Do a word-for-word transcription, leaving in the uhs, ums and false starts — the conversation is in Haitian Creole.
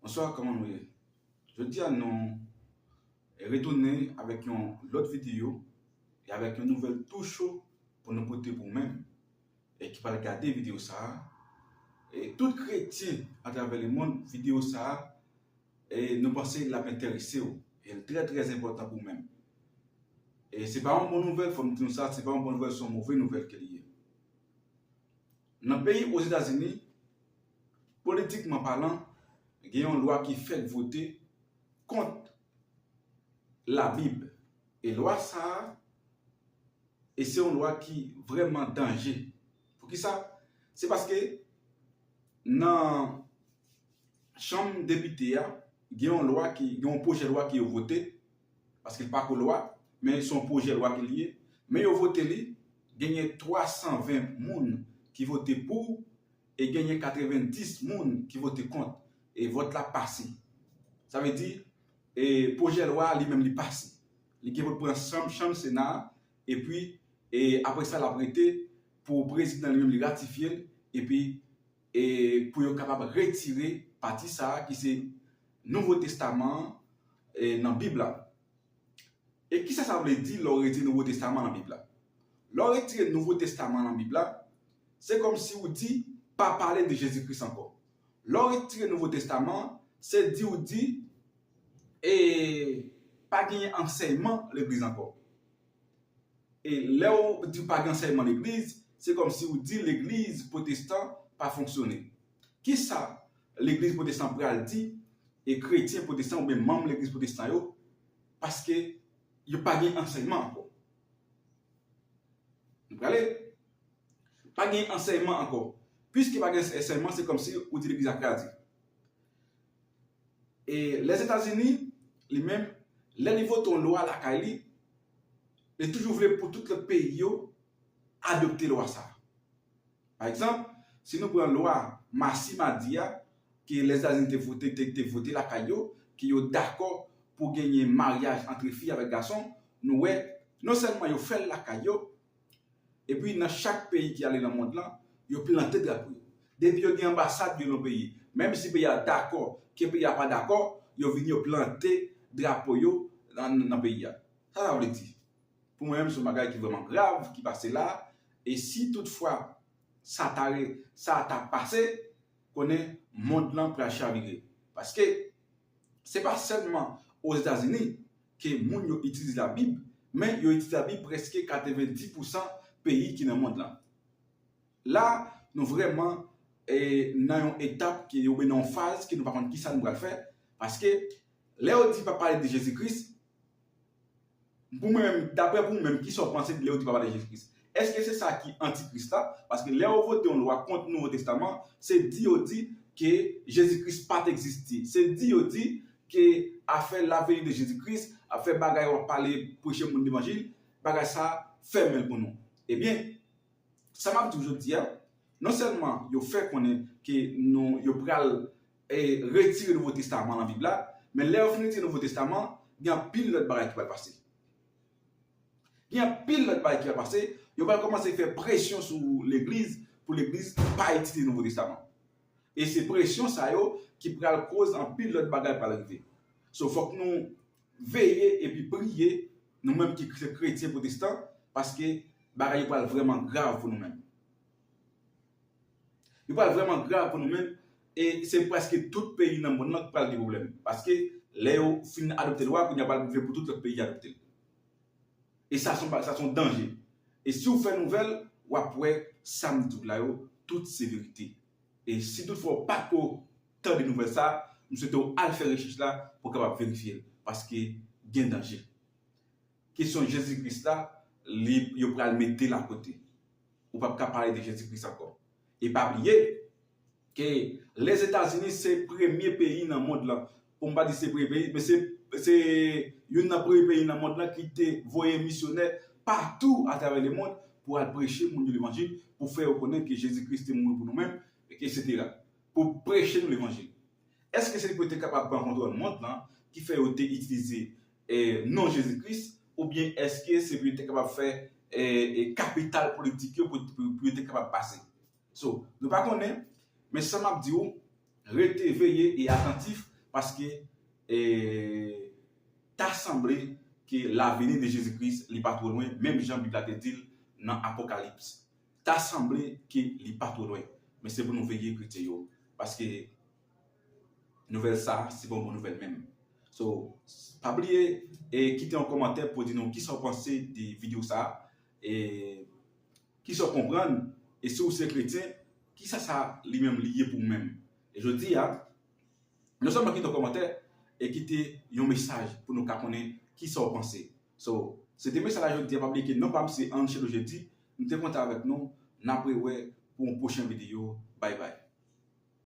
Bonswa, kòman nou ye? Jodi a nou retounen avèk yon lòt videyo e avèk yon nouvèl tou cho pou nou pote pou ou menm e ki pral gade videyo sa a. E tout kretyen atravè lemonn, videyo sa a, e nou panse l ap enterese w e l trè, trè enpòtan pou ou menm. E se pa yon bon nouvèl, fò m di nou sa, se pa yon bon nouvèl, se yon move nouvèl ke li ye. Nan peyi Ozetazini, politikman palan, gen yon lwa ki fèk vote kont Labib. E lwa sa a, e se yon lwa ki vrèman danje. Poukisa? Se paske nan chanm depite a, gen yon lwa ki, gen yon pwojè lwa ki yo vote, paske l pa ko lwa, men se yon pwojè lwa ke li ye. Men yo vote li, genyen twa san ven moun ki vote pou, e genyen katrevenndis moun ki vote kont, e vòt la pase. Sa vle di, e pwojè lwa a li menm li pase. Li gen pou l pran chanm, chanm Sena a, epi, e apre sa, l ap rete pou prezidan li menm li ratifye l, epi, e pou yo kapab retire pati sa a ki se Nouvo Testaman an, e nan Bib la. E kisa sa vle di lè w retire Nouvo Testaman nan Bib la? Lè w retire Nouvo Testaman nan Bib la, se kòmsi w di pa pale de Jezi Kris ankò. Lè w retire Nouvo Testaman, se di w di, e pa genyen ansèyman legliz ankò. E lè w di pa gen ansèyman legliz, se kòmsi w di legliz pwotestan pa fonksyone. Kisa legliz pwotestan pral di e kretyen pwotestan oubyen manm legliz pwotestan yo, paske yo pa gen ansèyman ankò? Nou prale? Pa gen ansèyman ankò. Piske pa gen ansèyman, se kòmsi ou di legliz la kraze. E Lèzetazini, li menm, lè li vote yon lwa lakay li, li toujou vle pou tout lòt peyi yo adopte lwa sa a. Pa egzanp, si nou pran lwa Masi Madi a, ke Lèzetazini te vote, te, te vote lakay yo, ke yo dakò pou genyen maryaj ant fi avèk gason, nou wè, non sèlman yo fè l lakay yo, epi nan chak peyi ki ale nan mond lan, yo plante drapo yo. Depi yo gen anbasad yo nan peyi, menm si peyi a dakò, ke peyi a pa dakò, yo vini yo plante drapo yo nan, nan peyi a. Sa sa vle di? Pou mwen menm, se yon bagay ki vrèman grav ki pase la, e si toutfwa sa ta re-, sa ta pase, konnen mond lan pral chavire. Paske se pa sèlman Ozetazini ke moun yo itilize Labib, men yo itilize Labib prèske katrevenndis pousan peyi ki nan mond lan. La, nou vrèman, e, nan yon etap ki, oubyen nan yon faz ki nou pa konn kisa nou pral fè, paske lè yo di pa pale de Jezi Kris, pou mwen menm, daprè pou mwen menm, kisa w panse de lè yo di pa pale de Jezi Kris? Èske se sa ki antikris la? Paske lè yo vote yon lwa kont Nouvo Testaman, se di yo di ke Jezi Kris pa t egziste. Se di yo di ke afè la venue de Jésus-Christ, afè bagay w ap pale, preche moun levanjil, bagay sa fèmen l pou nou. Ebyen, sa m ap di w jodi a, non sèlman yo fè konnen ke nou, yo pral, e, retire Nouvo Testaman nan Bib la, men lè yo fin retire Nouvo Testaman, gen anpil lòt bagay ki pral pase. Gen anpil lòt bagay ki pral pase, yo pral kòmanse fè presyon sou legliz pou legliz pa itilize Nouvo Testaman. E se presyon sa yo ki pral koz anpil lòt bagay pral rive. So, fòk nou veye epi priye, nou menm ki se kretyen pwotestan, paske bagay yo pral vrèman grav pou nou menm. Yo pral vrèman grav pou nou menm, e se prèske tout peyi nan mond lan ki pral gen pwoblèm. Paske lè yo fin adopte lwa, kounye a pral rive pou tout lòt peyi adopte l. E sa se yon ba-, sa se yon danje. E si w fè nouvèl, w ap wè sa m di w la yo, tout se verite. E si toutfwa w pa t ko tande nouvèl sa, m swete w al fè rechèch la pou w kapab verifye l, paske gen danje. Kesyon Jezi Kris la, li, yo pral mete l akote. Ou p ap ka pale de Jezi Kris ankò. E pa bliye ke Lèzetazini se premye peyi nan mond lan. Pou m pa di se premye peyi, men se, se youn nan premye peyi nan mond lan ki te voye misyonè patou atravè lemonn pou al preche moun yo levanjil, pou fè yo konnen ke Jezi Kris te mouri pou nou menm, etsetera. Pou preche nou levanjil. Èske se pou yo te kapab pran kontwòl mond lan ki fè yo te itilize, e, non Jezi Kris, oubyen èske se pou yo te kapab fè, e, e, kapital politik yo pou, pou, pou yo te kapab pase? So, nou pa konnen, men sa m ap di w, rete veye e atantif, Paske e, ta sanble ke lavini de Jezi Kris li pa twò lwen, menm jan Bib la te di l nan Apokalips. Ta sanble ke li pa twò lwen. Men se pou nou veye kretyen yo. Paske nouvèl sa a, se pa yon bon nouvèl menm. So, pa bliye e kite yon kòmantè pou di nou kisa w panse de videyo sa a. E kisa w konprann, e si w se kretyen, kisa sa li menm li ye pou w menm. E jodi a, non sèlman kite yon kòmantè, e kite yon mesaj pou nou ka konnen kisa w panse. So, se te mesaj la jodi a, pa bliye ke non pa m se Angelo Jeudi, m te kontan avèk nou, n ap rewè pou yon pwochen videyo. Bye bye.